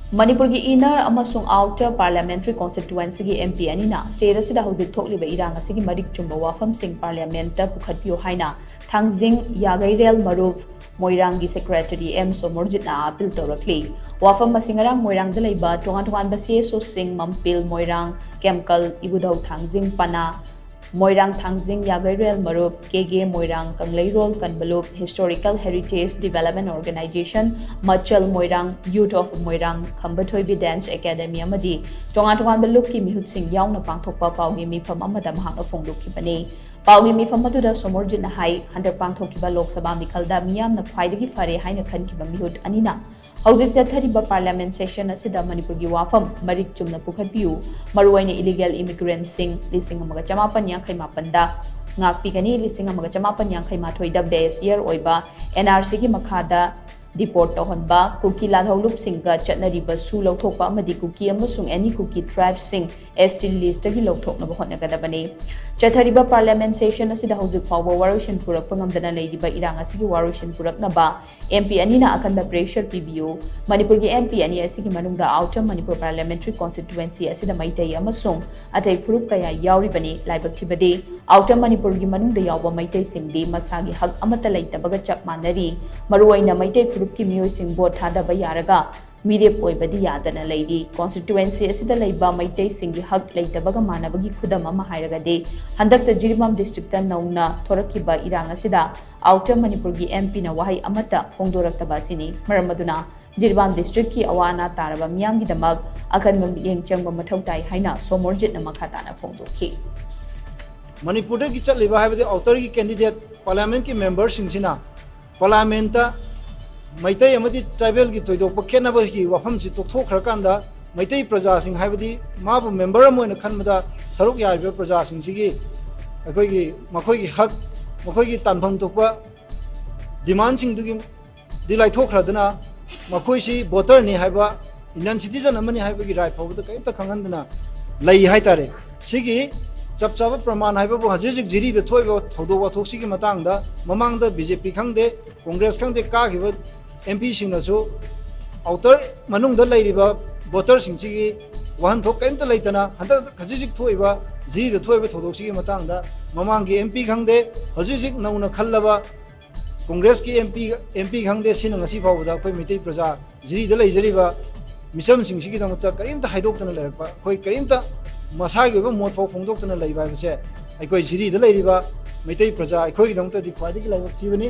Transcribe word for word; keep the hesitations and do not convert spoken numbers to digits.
ꯃꯅꯤꯄꯨꯔꯒꯤ inner ꯑꯃꯁꯨꯡ outer parliamentary constituencyꯒꯤ MP ꯑꯅꯤꯅ state ꯑꯁꯤꯗ ꯍꯧꯖꯤꯛ ꯊꯣꯛꯂꯤꯕ ꯏꯔꯥꯡ ꯑꯁꯤꯒꯤ ꯃꯔꯤꯛ ꯆꯨꯝꯕ ꯋꯥꯐꯝꯁꯤꯡ parliamentꯇ ꯄꯨꯈꯠꯄꯤꯌꯨ ꯍꯥꯏꯅ ꯊꯥꯡꯖꯤꯡ ꯌꯥꯒꯩꯔꯦꯜ ꯃꯔꯨꯞ ꯃꯣꯏꯔꯥꯡꯒꯤ secretary ꯑꯦꯝ ꯁꯣꯃꯣꯔꯖꯤꯠꯅ appeal ꯇꯧꯔꯛꯂꯤ꯫ ꯋꯥꯐꯝ ꯑꯁꯤ ꯉꯔꯥꯡ ꯃꯣꯏꯔꯥꯡꯗ ꯂꯩꯕ ꯇꯣꯉꯥꯟ ꯇꯣꯉꯥꯟꯕ CSOꯁꯤꯡ ꯃꯝꯄꯤꯜ, ꯃꯣꯏꯔꯥꯡ, ꯀꯦꯝꯀꯜ, ꯏꯕꯨꯙꯧ ꯊꯥꯡꯖꯤꯡ, ꯄꯅꯥ, ꯃꯣꯏꯔꯥꯡ ꯊꯥꯡꯖꯤꯡ ꯌꯥꯒꯩꯔꯦꯜ ꯃꯔꯨꯞ, ꯀꯦꯒꯦ ꯃꯣꯏꯔꯥꯡ ꯀꯪꯂꯩꯔꯣꯜ ꯀꯟꯕꯂꯨꯞ, Historical Heritage Development Organization, ꯃꯆꯜ ꯃꯣꯏꯔꯥꯡ, Youth of Moirang, ꯈꯝꯕꯊꯣꯏꯕꯤ Dance Academy ꯑꯃꯗꯤ ꯇꯣꯉꯥꯟ ꯇꯣꯉꯥꯟꯕ ꯂꯨꯞꯀꯤ ꯃꯤꯍꯨꯠꯁꯤꯡ ꯌꯥꯎꯅ ꯄꯥꯡꯊꯣꯛꯄ ꯄꯥꯎꯒꯤ ꯃꯤꯐꯝ ꯑꯃꯗ ꯃꯍꯥꯛꯅ ꯐꯣꯡꯗꯣꯛꯈꯤꯕꯅꯤ꯫ ꯄꯥꯎꯒꯤ ꯃꯤꯐꯝ ꯑꯗꯨꯗ ꯁꯣꯃꯣꯔꯖꯤꯠꯅ ꯍꯥꯏ, ꯍꯟꯗꯛ ꯄꯥꯡꯊꯣꯛꯈꯤꯕ ꯂꯣꯛ ꯁꯚꯥ ꯃꯤꯈꯜꯗ ꯃꯤꯌꯥꯝꯅ ꯈ꯭ꯋꯥꯏꯗꯒꯤ ꯐꯔꯦ ꯍꯥꯏꯅ ꯈꯟꯈꯤꯕ ꯃꯤꯍꯨꯠ ꯑꯅꯤꯅ ꯍꯧꯖꯤꯛ ꯆꯠꯊꯔꯤꯕ parliament session ꯑꯁꯤꯗ ꯃꯅꯤꯄꯨꯔꯒꯤ ꯋꯥꯐꯝ ꯃꯔꯤꯛ ꯆꯨꯝꯅ ꯄꯨꯈꯠꯄꯤꯌꯨ, ꯃꯔꯨꯑꯣꯏꯅ illegal immigrantꯁꯤꯡ ꯂꯤꯁꯤꯡ ꯑꯃꯒ ꯆꯃꯥꯄꯟ ꯌꯥꯡꯈꯩ ꯃꯥꯄꯟꯗ ꯉꯥꯛꯄꯤꯒꯅꯤ, ꯂꯤꯁꯤꯡ ꯑꯃꯒ ꯆꯃꯥꯄꯟ ꯌꯥꯡꯈꯩ ꯃꯥꯊꯣꯏꯗ base year ꯑꯣꯏꯕ NRCꯒꯤ ꯃꯈꯥꯗ deport ꯇꯧꯍꯟꯕ, ꯀꯨꯀꯤ ꯂꯥꯜꯍꯧꯂꯨꯞꯁꯤꯡꯒ ꯆꯠꯅꯔꯤꯕ ꯁꯨ ꯂꯧꯊꯣꯛꯄ ꯑꯃꯗꯤ ꯀꯨꯀꯤ ꯑꯃꯁꯨꯡ any ꯀꯨꯀꯤ tribeꯁꯤꯡ ST listꯇꯒꯤ ꯂꯧꯊꯣꯛꯅꯕ ꯍꯣꯠꯅꯒꯗꯕꯅꯤ꯫ ꯆꯠꯊꯔꯤꯕ parliament session ꯑꯁꯤꯗ ꯍꯧꯖꯤꯛ ꯐꯥꯎꯕ ꯋꯥꯔꯣꯏꯁꯤꯟ ꯄꯨꯔꯛꯄ ꯉꯝꯗꯅ ꯂꯩꯔꯤꯕ ꯏꯔꯥꯡ ꯑꯁꯤꯒꯤ ꯋꯥꯔꯣꯏꯁꯤꯟ ꯄꯨꯔꯛꯅꯕ MP ꯑꯅꯤꯅ ꯑꯀꯟꯕ pressure ꯄꯤꯕꯤꯌꯨ꯫ ꯃꯅꯤꯄꯨꯔꯒꯤ MP ꯑꯅꯤ ꯑꯁꯤꯒꯤ ꯃꯅꯨꯡꯗ Outer Manipur Parliamentary Constituency ꯑꯁꯤꯗ ꯃꯩꯇꯩ ꯑꯃꯁꯨꯡ ꯑꯇꯩ ꯐꯨꯔꯨꯞ ꯀꯌꯥ ꯌꯥꯎꯔꯤꯕꯅꯤ꯫ ꯂꯥꯏꯕꯛ ꯊꯤꯕꯗꯤ, Outer ꯃꯅꯤꯄꯨꯔꯒꯤ ꯃꯅꯨꯡꯗ ꯌꯥꯎꯕ ꯃꯩꯇꯩꯁꯤꯡꯗꯤ ꯃꯁꯥꯒꯤ ꯍꯛ ꯑꯃꯠꯇ ꯂꯩꯇꯕꯒ ꯆꯞ ꯃꯥꯟꯅꯔꯤ꯫ ꯃꯔꯨꯑꯣꯏꯅ ꯃꯩꯇꯩ ꯐꯨꯔꯨꯞꯀꯤ ꯃꯤꯑꯣꯏꯁꯤꯡ vote ꯊꯥꯗꯕ ꯌꯥꯔꯒ ꯃꯤꯔꯦꯞ ꯑꯣꯏꯕꯗꯤ ꯌꯥꯗꯅ ꯂꯩꯔꯤ꯫ Constituency ꯑꯁꯤꯗ ꯂꯩꯕ ꯃꯩꯇꯩꯁꯤꯡꯒꯤ ꯍꯛ ꯂꯩꯇꯕꯒ ꯃꯥꯟꯅꯕꯒꯤ ꯈꯨꯗꯝ ꯑꯃ ꯍꯥꯏꯔꯒꯗꯤ, ꯍꯟꯗꯛꯇ ꯖꯤꯔꯤꯕꯥꯝ districtꯇ ꯅꯧꯅ ꯊꯣꯔꯛꯈꯤꯕ ꯏꯔꯥꯡ ꯑꯁꯤꯗ Outer ꯃꯅꯤꯄꯨꯔꯒꯤ MPꯅ ꯋꯥꯍꯩ ꯑꯃꯠꯇ ꯐꯣꯡꯗꯣꯔꯛꯇꯕ ꯑꯁꯤꯅꯤ꯫ ꯃꯔꯝ ꯑꯗꯨꯅ ꯖꯤꯔꯤꯕꯥꯝ districtꯀꯤ ꯑꯋꯥ ꯑꯅꯥ ꯇꯥꯔꯕ ꯃꯤꯌꯥꯝꯒꯤꯗꯃꯛ ꯑꯀꯟꯕ ꯃꯤꯠꯌꯦꯡ ꯆꯪꯕ ꯃꯊꯧ ꯇꯥꯏ ꯍꯥꯏꯅ ꯁꯣꯃꯣꯔꯖꯤꯠꯅ ꯃꯈꯥ ꯇꯥꯅ ꯐꯣꯡꯗꯣꯛꯈꯤ꯫ ꯃꯅꯤꯄꯨꯔꯗꯒꯤ ꯆꯠꯂꯤꯕ ꯍꯥꯏꯕꯗꯤ Outerꯒꯤ candidate parliamentꯀꯤ memberꯁꯤꯡꯁꯤꯅ parliamentꯇ ꯃꯩꯇꯩ ꯑꯃꯗꯤ tribalꯒꯤ ꯊꯣꯏꯗꯣꯛꯄ ꯈꯦꯠꯅꯕꯒꯤ ꯋꯥꯐꯝꯁꯤ ꯇꯣꯛꯊꯣꯛꯈ꯭ꯔꯀꯥꯟꯗ ꯃꯩꯇꯩ ꯄ꯭ꯔꯖꯥꯁꯤꯡ ꯍꯥꯏꯕꯗꯤ ꯃꯥꯕꯨ member ꯑꯃ ꯑꯣꯏꯅ ꯈꯟꯕꯗ ꯁꯔꯨꯛ ꯌꯥꯔꯤꯕ ꯄ꯭ꯔꯖꯥꯁꯤꯡꯁꯤꯒꯤ ꯑꯩꯈꯣꯏꯒꯤ ꯃꯈꯣꯏꯒꯤ ꯍꯛ, ꯃꯈꯣꯏꯒꯤ ꯇꯥꯟꯐꯝ ꯊꯣꯛꯄ demandꯁꯤꯡꯗꯨꯒꯤ ꯗꯤ ꯂꯥꯏꯊꯣꯛꯈ꯭ꯔꯗꯨꯅ ꯃꯈꯣꯏꯁꯤ voterꯅꯤ ꯍꯥꯏꯕ, Indian citizen ꯑꯃꯅꯤ ꯍꯥꯏꯕꯒꯤ right ꯐꯥꯎꯕꯗ ꯀꯔꯤꯝꯇ ꯈꯪꯍꯟꯗꯅ ꯂꯩ ꯍꯥꯏꯇꯥꯔꯦ꯫ ꯁꯤꯒꯤ ꯆꯞ ꯆꯥꯕ ꯄ꯭ꯔꯃꯥꯟ ꯍꯥꯏꯕꯕꯨ ꯍꯧꯖꯤꯛ ꯍꯧꯖꯤꯛ ꯖꯤꯔꯤꯗ ꯊꯣꯛꯏꯕ ꯊꯧꯗꯣꯛ ꯋꯥꯊꯣꯛꯁꯤꯒꯤ ꯃꯇꯥꯡꯗ ꯃꯃꯥꯡꯗ BJP ꯈꯪꯗꯦ, Congress ꯈꯪꯗꯦ, ꯀꯥꯈꯤꯕ MPꯁꯤꯡꯅꯁꯨ ꯑꯥꯎꯇꯔ ꯃꯅꯨꯡꯗ ꯂꯩꯔꯤꯕ ꯚꯣꯇꯔꯁꯤꯡꯁꯤꯒꯤ ꯋꯥꯍꯟꯊꯣꯛ ꯀꯔꯤꯝꯇ ꯂꯩꯇꯅ ꯍꯟꯗꯛ ꯍꯧꯖꯤꯛ ꯍꯧꯖꯤꯛ ꯊꯣꯛꯏꯕ ꯖꯤꯔꯤꯗ ꯊꯣꯛꯏꯕ ꯊꯧꯗꯣꯛꯁꯤꯒꯤ ꯃꯇꯥꯡꯗ ꯃꯃꯥꯡꯒꯤ ꯑꯦꯝ ꯄꯤ ꯈꯪꯗꯦ, ꯍꯧꯖꯤꯛ ꯍꯧꯖꯤꯛ ꯅꯧꯅ ꯈꯜꯂꯕ ꯀꯣꯡꯒ꯭ꯔꯦꯁꯀꯤ ꯑꯦꯝ ꯄꯤ, ꯑꯦꯝ ꯄꯤ ꯈꯪꯗꯦ, ꯁꯤꯅ ꯉꯁꯤ ꯐꯥꯎꯕꯗ ꯑꯩꯈꯣꯏ ꯃꯩꯇꯩ ꯄ꯭ꯔꯖꯥ ꯖꯤꯔꯤꯗ ꯂꯩꯖꯔꯤꯕ ꯃꯤꯆꯝꯁꯤꯡꯁꯤꯒꯤꯗꯃꯛꯇ ꯀꯔꯤꯝꯇ ꯍꯥꯏꯗꯣꯛꯇꯅ ꯂꯩꯔꯛꯄ, ꯑꯩꯈꯣꯏ ꯀꯔꯤꯝꯇ ꯃꯁꯥꯒꯤ ꯑꯣꯏꯕ ꯃꯣꯠ ꯐꯥꯎ ꯐꯣꯡꯗꯣꯛꯇꯅ ꯂꯩꯕ ꯍꯥꯏꯕꯁꯦ ꯑꯩꯈꯣꯏ ꯖꯤꯔꯤꯗ ꯂꯩꯔꯤꯕ ꯃꯩꯇꯩ ꯄ꯭ꯔꯖꯥ ꯑꯩꯈꯣꯏꯒꯤꯗꯃꯛꯇꯗꯤ ꯈ꯭ꯋꯥꯏꯗꯒꯤ ꯂꯥꯏꯕꯛ ꯊꯤꯕꯅꯤ꯫